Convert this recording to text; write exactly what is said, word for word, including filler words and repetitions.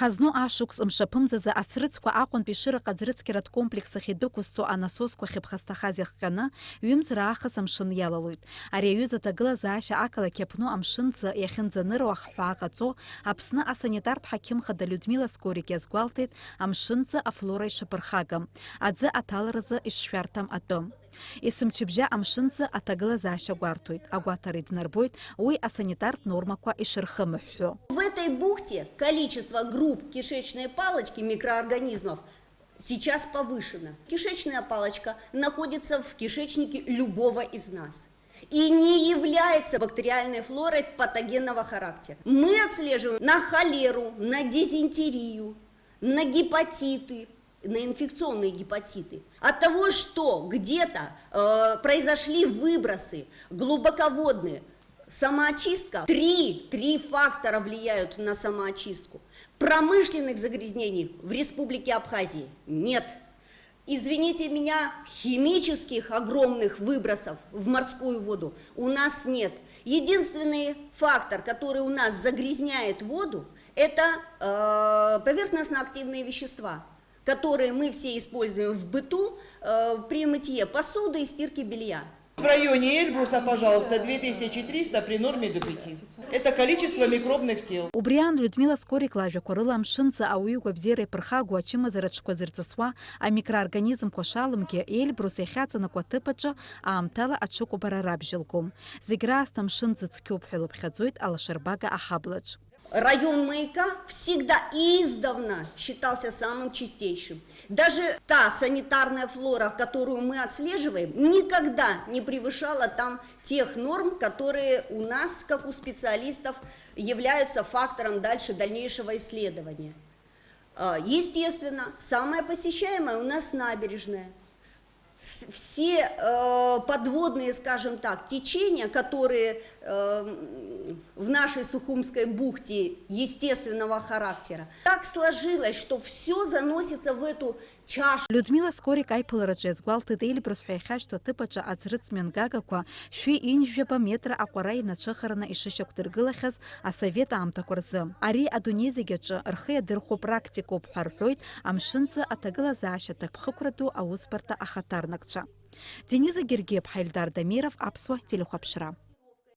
Ҳазну ашықәс мшаԥымзазы ацрыҵқәа Аҟәантәи Шыраҟа аӡрыцқьаратә комплекс ахь идәықәызҵо анасосқәа ахьыԥхасҭахаз иахҟьаны, ҩымз раахыс амшын иалалоит. Ари аҩыза аҭагылазаашьа ақалақь Аԥну амшынӡы иахьынӡаныруа ахҳәаа ҟаҵо, Аԥсны асанитартә ҳақьым хада Людмила Скорик иазгәалҭеит, амшынӡы афлора ишаԥырхагам, аӡы аҭаларазы ишшәарҭам атәы. Есымчыбжьа амшынӡы аҭагылазаашьа гәарҭоит, агәаҭара иднарбоит уи асанитартә нормақәа ишырхымыҳәҳәо. В этой бухте количество групп кишечной палочки микроорганизмов сейчас повышено. Кишечная палочка находится в кишечнике любого из нас и не является бактериальной флорой патогенного характера. Мы отслеживаем на холеру, на дизентерию, на гепатиты, на инфекционные гепатиты. От того, что где-то э, произошли выбросы глубоководные, самоочистка, три, три фактора влияют на самоочистку. Промышленных загрязнений в Республике Абхазии нет. Извините меня, химических огромных выбросов в морскую воду у нас нет. Единственный фактор, который у нас загрязняет воду, это э, поверхностно-активные вещества, которые мы все используем в быту, э, при мытье посуды и стирке белья. В районе Эльбруса, пожалуйста, две тысячи триста при норме до пяти. Это количество микробных тел. Убри аан Людмила Скорик лажәақәа рыла амшынӡы ауаҩы игәабзиара иаԥырхагоу ачымазара аҽқәа зырҵысуа амикроорганизмқәа шалымгьы, Эльбрус иахьаҵанакуа аҭыԥ аҿы аамҭала аҽыкәабара рабжьалгом. Зегь раасҭа амшынӡы цқьоуп ҳәа илыԥхьаӡоит алашарбага аҳаблаҿ. Район Маяка всегда издавна считался самым чистейшим. Даже та санитарная флора, которую мы отслеживаем, никогда не превышала там тех норм, которые у нас, как у специалистов, являются фактором дальше дальнейшего исследования. Э, Естественно, самая посещаемая у нас набережная. С- Все э, подводные, скажем так, течения, которые э, м, в нашей Сухумской бухте естественного характера, так сложилось, что все заносится в эту чашу. Людмила Скорик аиԥылараҿы иазгәалҭеит, Эльбрус ҳәа иахьашьҭоу аҭыԥ аҿы аӡрыҵә мҩангагақәа шәи ҩынҩажәаба метра аҟәара инаҽыхараны ишышьақәдыргылахьаз асовет аамҭақәа рзы. Ари адунеи зегь аҿы рхы иадырхәо практикоуп ҳәа рҳәоит амшынӡы аҭагылазаашьа ҭакԥхықәра ду аусбарҭа ахаҭарнакцәа. Дениза Гергиаԥҳа, Ельдар Дамиров, Аԥсуа телехәаԥшра.